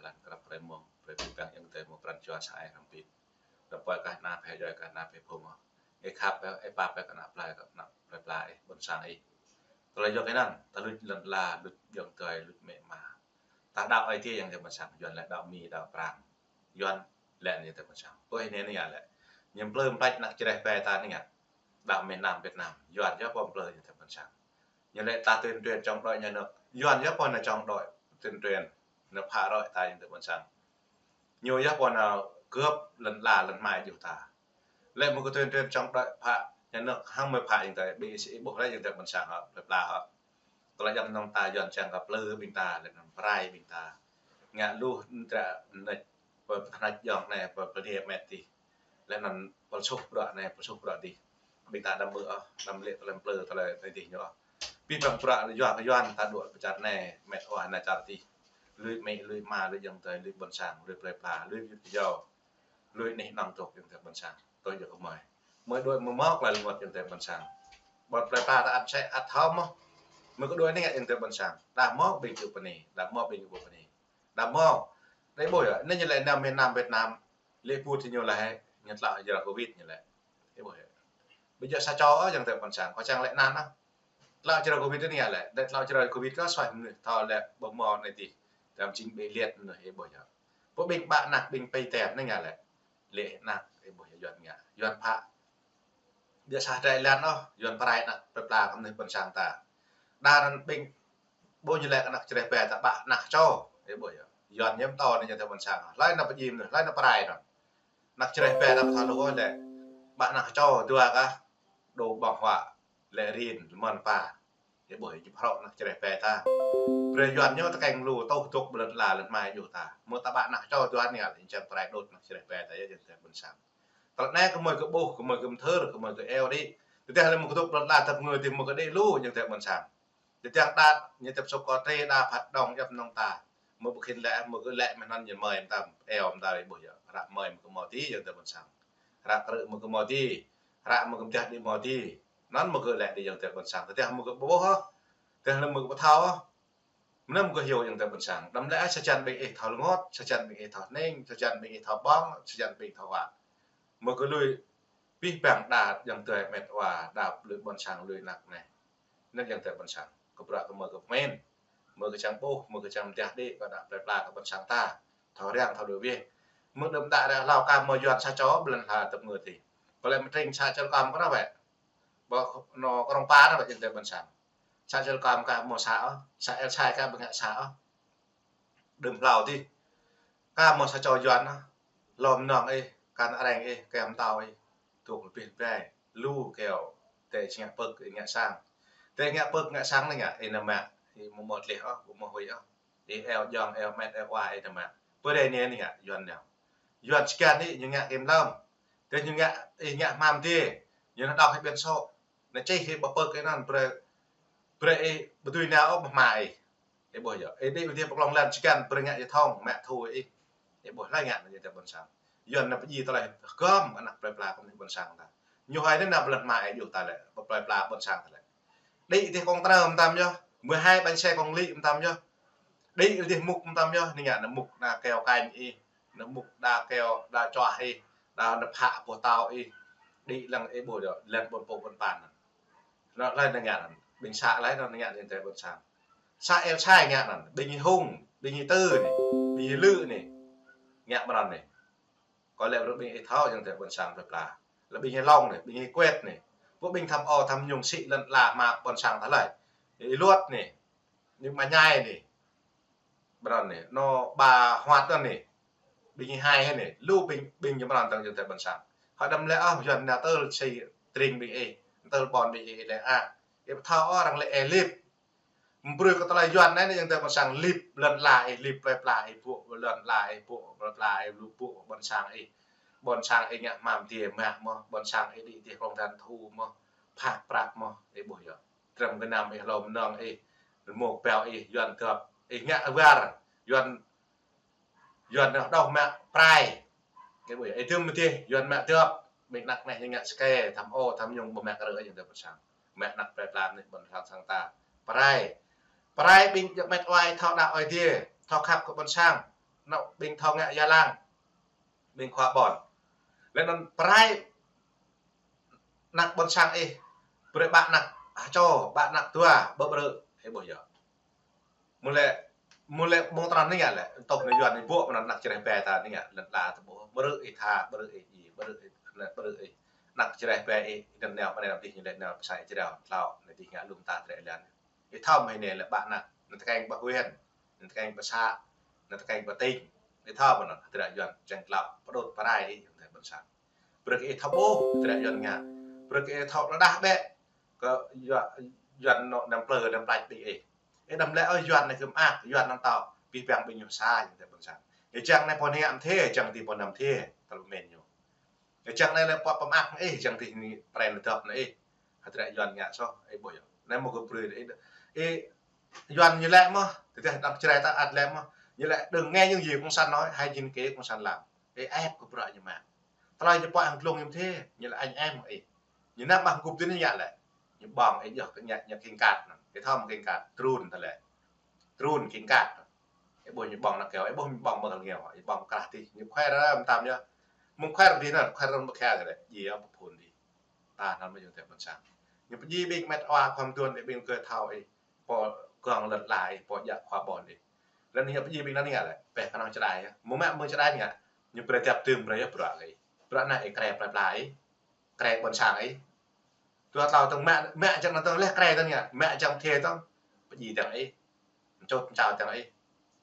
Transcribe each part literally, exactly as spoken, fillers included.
lăn krăp hrơi mông, brơi pơgang ayŏng adơi mơ̆ng pran jua sa ai hrăm pit. Đa pơai kah ană phe joi kah ană phe phung ôh. Ih khăp, ih pap, ih kơ ană plơi, kơ ană plơi pla ih, ƀôn sang ih. Tơlơi yua kơ anŭn, ta luč lŏn ala, luč ayŏng adơi, luč amĭ ama. Ta đaŏ Ơi Adai ayŏng adơi ƀôn sang, Yuan lĕ đaŏ Mi, đaŏ Prang. Yuan lĕ ayŏng adơi ƀôn sang. Ƀơi anai anai lĕ. Ñu plư mplač ană čơreh ƀe ta anai ngă. Đaŏ miền Nam Việt Nam. Yuan yơh pô plư ayŏng adơi ƀôn sang. Ñu lĕ ta tuyên truyền chống đối nhà nước. Yuan yơh pô nao chống đối tuyên truyền. Nao phá rối ta ayŏng adơi ƀôn sang. Ñu yơh pô nao cướp lŏn ala lŏn hmai juh ta. Lĕ mơ̆ kơ tuyên truyền chống đối phá nhà nước hăng mơ̆ phá ayŏng adơi, ƀing ih ƀuh lĕ ayŏng adơi ƀôn sang hŏ, plơi pla hŏ. Tơlơi ayŏng adơi ta Yuan čang kơ plư ƀing ta, lĕ anŭn pơrai ƀing ta. Ngă lu tra nĕč, pơ tơhnăč ayŏng anai, pơ pơdie met tih. Lĕ anŭn pơlsuh bruă anai, pơlsuh bruă dih. Ƀing ta đăm ƀu ôh, đăm lĕ tơlơi plư, tơlơi anai dih ñu ôh. Pih păng bruă yua kơ Yuan ta dŏ pơ čar anai, met wa anai čar dih. Lui amĭ, lui ama, lui ayŏng adơi, lui ƀôn sang, lui plơi pla, lui yut yâo. Lui anih anŏng dŏ ayŏng adơi ƀôn sang. Tui yua kơ mơi. Mơi đuaĭ mơ̆ mơ̆ klă lơngot ayŏng adơi ƀôn sang. Ƀôn plơi pla ta ăt sĕ ăt thâo mơ̆. Mơi kơ đuaĭ anai ngă ayŏng adơi ƀôn sang. Đa mơ̆ ƀing čư̆ pơ anai, đa mơ̆ ƀing ƀu pơ anai. Đa mơ̆. Đa ih ƀuh yơh, anai ñu lĕ nao miền Nam Việt Nam. Lĕ put ñu lĕ, ñu tlao jrao covid ñu lĕ. Ih ƀuh yơh. Ƀu djơ̆ sa čô ôh ayŏng adơi ƀôn sang, kâo čang lĕ anăn ôh. Tlao jrao covid anai ngă lĕ, đa tlao jrao covid kơ suaih mơnuih thâo lĕ ƀu mơ̆ anai dih. Tam jing ƀu liat mơnuih ih ƀuh yơh. Pô ƀing ƀă ană ƀing pei tem anai ngă lĕ. Lĕ ană ih ƀuh yơh Yuan ngă. Yuan phă. Ƀu djơ̆ sa Thái Lan ôh, Yuan pơrai ană plơi pla kơ mơnuih ƀôn sang ta. Đa anŭn ƀing ƀuh ñu lĕ ană čơreh ƀe ta ƀă ană čô, ih ƀuh yơh. Yuan ñem tơ anai ayŏng adơi ƀôn sang. Hlơi ană pơjing anŭn, hlơi ană pơrai anŭn. Ană čơreh ƀe ta pơtô lu ôh lĕ. Ƀă ană čô dua kah, đô ƀơ̆ng huă, lĕ rin, lơmơ̆n pa. Ih ƀuh yơh, ñu phrâo ană čơreh ƀe ta. Brơi Yuan ñu tơkeng lu, tŏh dŏ ƀơi lŏn ala lŏn hmai juh ta. Mơ̆ ta ƀă ană čô dua anai lĕ, ñu čang pơrai đôč ană čơreh ƀe ta yơh ayŏng adơi ƀôn sang. Tơlơi anai kơ mơi kơ ƀuh, kơ mơi kơ mơthưr, kơ mơi kơ eo đĭ. Tơdah lĕ mơi kơ dŏ ƀơi lŏn ala tơpơngư dih mơi kơ đĭ lu ayŏng adơi ƀôn sang. Tơdah đa ñu tơpsŭk kơ trê đa phat đŏng djŏp anŏng ta. Mơi ƀu khĭn lĕ, mơi kơ lĕ mơ̆ anŭn ñu mơi mơtam, eo mơtam ih ƀuh yơh. Hră mơi mơi kơ mơ̆ dih ayŏng adơi ƀôn sang. Hră krư̆ mơi kơ mơ̆ dih. Hră mơi kơ mơdah đĭ mơ̆ dih. Anŭn mơi kơ lĕ dih ayŏng adơi ƀôn sang. Tơdah mơi kơ ƀuh ôh. Tơdah lĕ mơi kơ pơthâo ôh. Mơnăm kơ hiu ayŏng adơi ƀôn sang. Đăm lĕ ah sa čăn ƀing ih thâo lơngot, sa čăn ƀing ih thâo hning, sa čăn ƀing ih thâo ƀơ̆ng, sa čăn ƀing ih thâo huă. Mơi kơ lui pih păng đa ayŏng adơi met wa, đa lui ƀôn sang lui ană anai. Anŭn ayŏng adơi ƀôn sang. Kơ bruă kơ mơi kơ pơmĭn. Mơi kơ čang ƀuh, mơi kơ čang mơdah đĭ, kơ ană plơi pla kơ ƀôn sang ta. Thâo răng, thâo đuaĭ wih. Mơi đưm đă ră hlâo kah mơi Yuan sa čô ƀơi lŏn ala tơpơngư dih. Kơ lĕ mơtring sa čô kăm kơ anŭn wĕ. Ƀơi anŏ krông pa anŭn wĕ ayŏng adơi ƀôn sang. Sa čô kăm kah mơi sa ôh, sa El Sai kah ƀu ngă sa ôh. Đưm hlâo dih. Kah mơi sa čô Yuan anŭn. Lŏm nŏng ih, kăn areng ih, kem tao ih. Dŏ lĕ pih prai. Lu keo. Tơ ih ngă pơk, ih ngă sang. Tơ ih ngă pơk, ngă sang anai ngă, ih nao mă. Ih ƀu mơ̆ tleh ôh, ƀu mơ̆ huĭ ôh. Ih eo jong, eo met, eo wa, ih nao mă. Pơ dêh anai anai ngă, Yuan nao. Yuan čơkăn ih, ñu ngă kem lŏm. Tơ ñu ngă, ih ngă hmam dih. Ñu nao đŏk ih ƀiă sô. Nao čih ih ƀu pơk ih anŭn brơi, brơi ih ƀu dưi nao ôh ƀu hmâo ih. Ih ƀuh yơh. Ih đĭ ƀu dih pơklŏng lăn čơkăn brơi ngă ih thŏng, mă thu ih. Ih ƀuh hlơi ngă anŭn ayŏng adơi ƀôn sang. Yuan nao pơjing tơlơi hơgŏm ană plơi pla kơ mơnuih ƀôn sang ta. Ñu hơi anai nao ƀơi lŏn hmai juh ta lĕ, ƀơi plơi pla ƀôn sang ta lĕ. Đĭ dih kông trơ mơtam yơh, mười hai bánh xe công lý mơtam yơh. Đĭ dih mŭk mơtam yơh, anai ngă anŭn mŭk đa keo kanh ih. Anŭn mŭk đa keo, đa čuah ih, đa anŭn phă pô tao ih. Đĭ lăng ih ƀuh yơh, lĕ ƀôn pô ƀôn pan anŭn. Anŭn hlơi anŭn ngă anŭn, ƀing sa hlơi anŭn ngă ayŏng adơi ƀôn sang. Sa El Sai ngă anŭn, ƀing ih hung, ƀing ih tơ anai, ƀing ih lư̆ anai. Ngă mơ̆n anŭn anai. Kơ lĕ brơi ƀing ih thâo ayŏng adơi ƀôn sang plơi pla. Lĕ ƀing ih Long anai, ƀing ih Kuet anai. Pô ƀing tham ô tham nhũng sĭ lŏn ala mă ƀôn sang ta hlơi. Ih Luăt anai, ƀing Mơñai anai. Brơi anŭn anai, anŏ ƀă Huăt anŭn anai. Ƀing ih Hai anai, lu ƀing, ƀing ñu brơi tơ̆ng ayŏng adơi ƀôn sang. Hơđăm lĕ ah, Yuan nao tơl si tring ƀing ih, tơl ƀôn ƀing ih lĕ ah. Ih pơthâo ôh arăng lĕ ih lip. Mbrơi kơ tơlơi Yuan anai ayŏng adơi ƀôn sang lip lŏn ala ih, lip plơi pla ih, ƀuh lŏn ala ih, ƀuh plơi pla ih, lu ƀuh ƀôn sang ih. Ƀôn sang ih ngă hmam dih mă mơ̆, ƀôn sang ih đĭ dih kông tăn thu mơ̆, phă prăk mơ̆, ih ƀuh yơh. Trơm gơnam ih, lŏm nŏng ih, rơmô peo ih, Yuan gŏp ih ngă war, Yuan, Yuan nao đŏk mă prai. Ih ƀuh yơh, ih tơm mơdih, Yuan mă gŏp, ƀing ană anai ngă sơkê, tham ô, tham nhũng, ƀu mă krư̆ ayŏng adơi ƀôn sang. Mă ană plơi pla mơnuih ƀôn sang ta. Prai. Prai ƀing djŏp met wa ih thâo đaŏ Ơi Adai, thâo khăp kơ ƀôn sang. anŏ ƀing thâo ngă ia lăng, ƀing khua ƀôn. Lĕ anŭn pơrai ană ƀôn sang ih, brơi ƀă ană hơčô, ƀă ană dua, ƀu brơi, ih ƀuh yơh. Mơ̆ lĕ, mơ̆ lĕ mơ̆ng tơnăn anai ngă lĕ, tŏh anai Yuan anai ƀuh mơ̆n ană čơreh bĕ ta anai ngă, lŏn ala ta ƀuh, brơi ih tha, brơi ih dji, brơi ih, brơi ih, ană čơreh bĕ ih, anŭn nao, anai anăm dih ñu lĕ nao pơsai čơrao, tlao, anai dih ngă lŏm ta trĕ lan. Ih thâo mơ̆ anai lĕ ƀă ană, ană tơkeng ƀă huyện, ană tơkeng ƀă xã, ană tơkeng ƀă tỉnh. Ih thâo mơ̆ anŭn, hơdră Yuan čang tlao, pơđut pơrai ih, ană ƀôn sang. Brơi kơ ih thâo ƀuh, hơdră Yuan ngă. Brơi kơ ih thâo rơđah bĕ, kơ Yuan, Yuan anŏ năm plư, năm plač ƀing ih. Ih đăm lĕ ôh Yuan anai kơ mơak, Yuan anŭn tŏ, abih bang ƀing ñu sa, ană ƀôn sang. Ih čang anai pô anai ngă mơ̆n thê, čang ti pô anăm thê, tơl mơ̆n ñu. Ih čang anai lĕ pô pơmơak anai ih, čang ti anai pren dŏp anai ih. Hơdră Yuan ngă soh, ih ƀuh yơh. Anai mơ̆ kơ brơi ih, ih Yuan ñu lĕ mơ̆, tơdah ană čơreh ta ăt lĕ mơ̆. Ñu lĕ đừng nghe những gì cộng sản nói, hãy nhìn kế cộng sản làm. Ih ĕp kơ bruă ñu mă. Tơlơi ñu pơhiăp hăng glông ñu mơ̆n thê, ñu lĕ anh em ih. Ñu nao mă hơgŭp dih ñu ngă lĕ. Ñu ƀơ̆ng ih yơh kơ ngă, ngă khĭn kat anŭn. Ih thâo mơ̆ khĭn kat, drôn ta lĕ. Drôn khĭn kat. Ih ƀuh ñu ƀơ̆ng ană keo, ih ƀuh ñu ƀơ̆ng mơ̆ng kơngiao, ih ƀơ̆ng krah dih, ñu khoer rơm tam yơh. Mơ̆ng khoer dih anŭn, khoer rơm ƀơ̆ khia kơ lĕ. Djai yơh pơphun dih. Ta anŭn mơ̆ ayŏng adơi ƀôn sang. Ñu pơdjai ƀing met wa khua mơduôn ih ƀing gơ̆ thâo ih. Pô gơ̆ng lŏn ala ih, pô djă khua ƀôn ih. Lĕ anai ñu pơdjai ƀing anŭn ngă lĕ, pĕ kơnơ̆ng čơđai yơh. Mơ̆ mă mơ̆ng čơđai anai ngă, ñu brơi djăp tơm brơi yơh bruă kơ ih. Bruă anai ih kreh plơi pla ih, kreh ƀôn sang ih. Dua tlâo tơ̆ng mă, mă čang anŭn tơ̆ng leh kreh tơ̆ng ngă, mă čang thê tơ̆ng, pơdjai tơ̆ng ih, čut čao tơ̆ng ih.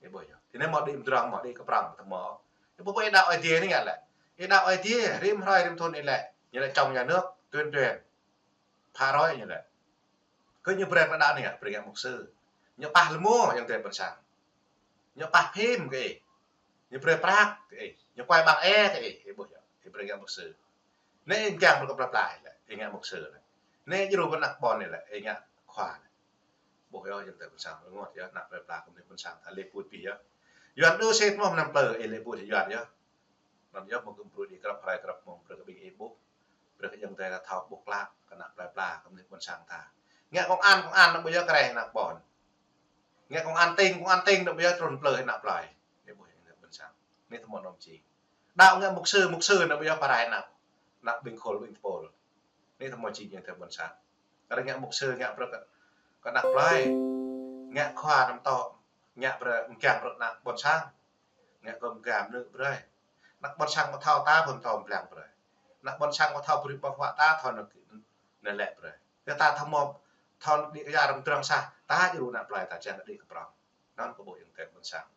Ih ƀuh yơh. Tui anai mơ̆ đĭ mơdrŏng, mơ̆ đĭ kơ prŏng, tơmơ̆. Ih ƀuh ih đaŏ Aê Diê anai ngă lĕ. Ih đaŏ Aê Diê, rĭm hrơi rĭm thŭn ih lĕ, ñu lĕ trong nhà nước, tuyên truyền. Phá rối ñu lĕ. Kơ ñu brơi kơ đaŏ anai ngă, brơi ngă mục sư. Ñu pah lơmô ayŏng adơi ƀôn sang. Ñu pah phim kơ ih. Ñu brơi prăk kơ ih. Ñu kuai ƀăng e kơ ih. Ih ƀuh yơh. Ih brơi ngă mục sư. Anai ih kiăng brơi kơ plơi pla lĕ. Ih ngă mục sư lĕ. Anai djru ƀơi ană ƀôn lĕ. Ih ngă khua lĕ. Ƀuh yơh ayŏng adơi ƀôn sang. Rơngot yơh ană plơi pla kơ mơnuih ƀôn sang. Ta lĕ put pih yơh. Yuan đơ sĕt mơ̆ năm plư ih lĕ put yơh Yuan yơh. Anŭn yơh mơ̆ kơ brơi đĭ grăp hrơi grăp mông brơi kơ ƀing ih ƀuh. Brơi kơ ayŏng adơi ta thâo ƀuh klă kơ ană plơi pla kơ mơnuih ƀôn sang ta. Ngă công an, công an anŭn ƀu yơh kreh ană ƀôn. Ngă công an tỉnh, công an tỉnh anŭn ƀu yơh trŭn plư ană plơi. Ih ƀuh ayŏng adơi ƀôn sang. Anai tơmơ̆ anŭn či. Đaŏ ngă mục sư, mục sư anŭn ƀu yơh pơrai ană, ană ƀing khul ƀing tơpul. Anai tơmơ̆ či ayŏng adơi ƀôn sang. Kơ ngă mục sư ngă brơi kơ, kơ ană plơi. Ngă khua anăm tŏ, ngă brơi, mơ̆ng kiăng brơi ană ƀôn sang. Ngă kơ mơ̆ng kiăng mơnư̆ brơi. Ană ƀôn sang ƀu thâo ta ƀu thâo mơ̆ng kiăng brơi. Ană ƀôn sang ƀu thâo brơi ƀơ̆ng huă ta thâo anŭn, anŭn lĕ brơi. Tơdah ta thâo mơ̆, thâo đĭ kơ ia răm drăng sah, ta djru ană plơi ta čang đĭ kơ prŏng. Anŭn kơ ƀuh ayŏng adơi ƀôn sang.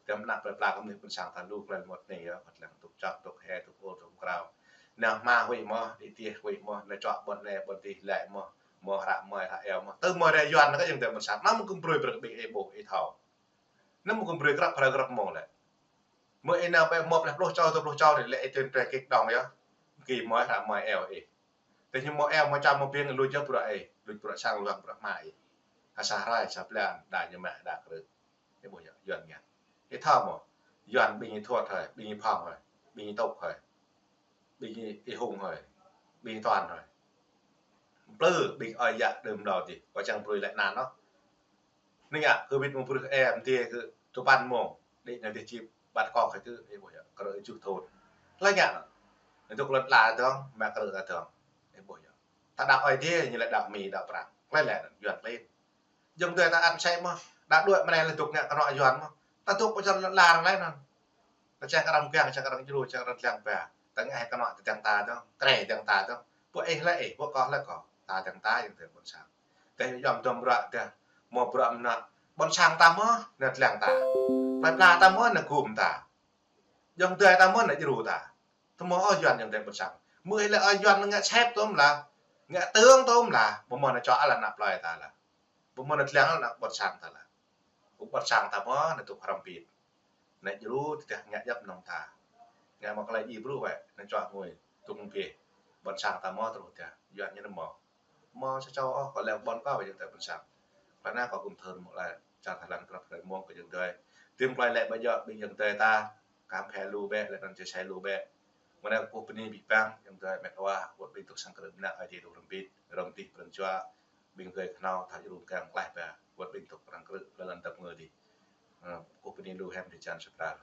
Tơdah ană plơi pla kơ mơnuih ƀôn sang ta lu klei mơmŏt anai yơh, pơtlang tŭk čŏk, tŭk he, tŭk ôl, tŭk krao. Nao hma huĭ mơ̆, đĭ tiah huĭ mơ̆, nao čuă ƀôn anai, ƀôn dih lĕ mơ̆, mơ̆ hră mơi, hră eo mơ̆. Tơl mơ̆ ră Yuan anŭn kơ ayŏng adơi ƀôn sang. Anăm kơ brơi brơi kơ ƀing ih ƀuh, ih thâo. Anăm kơ brơi grăp hrơi grăp mông lĕ. Mơ̆ ih nao ƀĕ mơ̆ pleh pluh čô, dua pluh čô anai lĕ ih tơl trĕ kik đong yơh. Kơ mơi hră mơi eo ih. Tơdah ñu mơi eo mơi čăm mơi ƀing luč yơh bruă ih, luč bruă sang luang bruă hma ih. Ha sa hrơi sa blan, đa ñu mă đa krư̆. Ih ƀuh yơh, Yuan ngă. Ih thâo mơ̆, Yuan ƀing ih thuăt hơi, ƀing ih phong hơi, ƀing ih tŭk hơi, ƀing ih hung hơi, ƀing ih tuan hơi. Plư ƀing ơi yă đưm đô dih, kơ čang brơi lĕ anăn ôh. Anai ngă, kơ wĭt mơ̆ng brơi ih mơ̆ng dih kơ tơpăn mông, đĭ anai dih či ƀăt kŏk kơ, ih ƀuh yơh, krư̆ tơjuh thŭn. Hlơi ngă anŭn. Anŭn tŭk lŏn ala dơ̆ng, mă krư̆ ta dơ̆ng. Ih ƀuh yơh. Ta đaŏ Aê Diê, ñu lĕ đaŏ Mi, đaŏ Prăng. Hlơi lĕ anŭn, Yuan klin. Ayŏng adơi ta ăt mơsĕ mơ̆, đa đuaĭ mơ̆ anai lĕ tŭk ngă kơnŏ Yuan mơ̆. Ta tŭk pơ čar lŏn ala arăng lĕ anŭn. Ta čang kơ arăng mơgang, čang kơ arăng djru, čang kơ arăng dlăng ba. Ta ngă hĭ kơnŏ ta dăng ta dơ̆ng, trĕ dăng ta dơ̆ng. Ƀuh ih hlơi ih, ƀuh kâo hlơi kâo, ta dăng ta ayŏng adơi ƀôn sang. Tơdah yom dŏm bruă tơdah, mơ̆ bruă mơnă. Ƀôn sang ta mơ̆, anai dlăng ta. Plơi pla ta mơ̆, anai gum ta. Ayŏng adơi ta mơ̆, anai djru ta. Tơmơ̆ ôh Yuan ayŏng adơi ƀôn sang. Mơ̆ ih lĕ ơi Yuan ngă sĕp tơm lah. Ngă tơ̆ng tơm lah. Ƀu mơ̆ anai čuă lă ană plơi ta lah. Ƀu mơ̆ anai dlăng lă ană ƀôn sang ta lah. Ƀu ƀôn sang ta mơ̆ anai tŭk hrăm pit. Anai djru tơdah ngă djăp mơnơ̆ng ta. Ngă mă klei djai brŭ wĕ, anai čuă ngui, tŭk ngui pih. Ƀôn sang ta mơ̆ truh tơdah, Yuan ñu anai mơ̆. Mơ̆ sa čô ôh, kơ lĕ ƀôn kâo ayŏng adơi ƀôn sang. Kơ anai kâo gum thơr mơ̆ lĕ, čar Thái Lan grăp hrơi mông kơ ayŏng adơi. Tơm klei lĕ ƀu djơ̆ ƀing ayŏng adơi ta, kăm phe lu bĕ, lĕ anŭn čơsai lu bĕ. Mơ̆ anai kơkuh bơni abih bang, ayŏng adơi met wa, wơ̆t ƀing tŭk sang krư̆ mơnă Aê Diê dŏ hrŏm bit, hrŏm dih pran jua, ƀing gơ̆ kơnâo, thâo djru mơgang klaih ba, wơ̆t ƀing tŭk pran krư̆, lŏn lŏn dăp ngơ dih. Ơ, kơkuh bơni lu hiam drơi jan sơpral.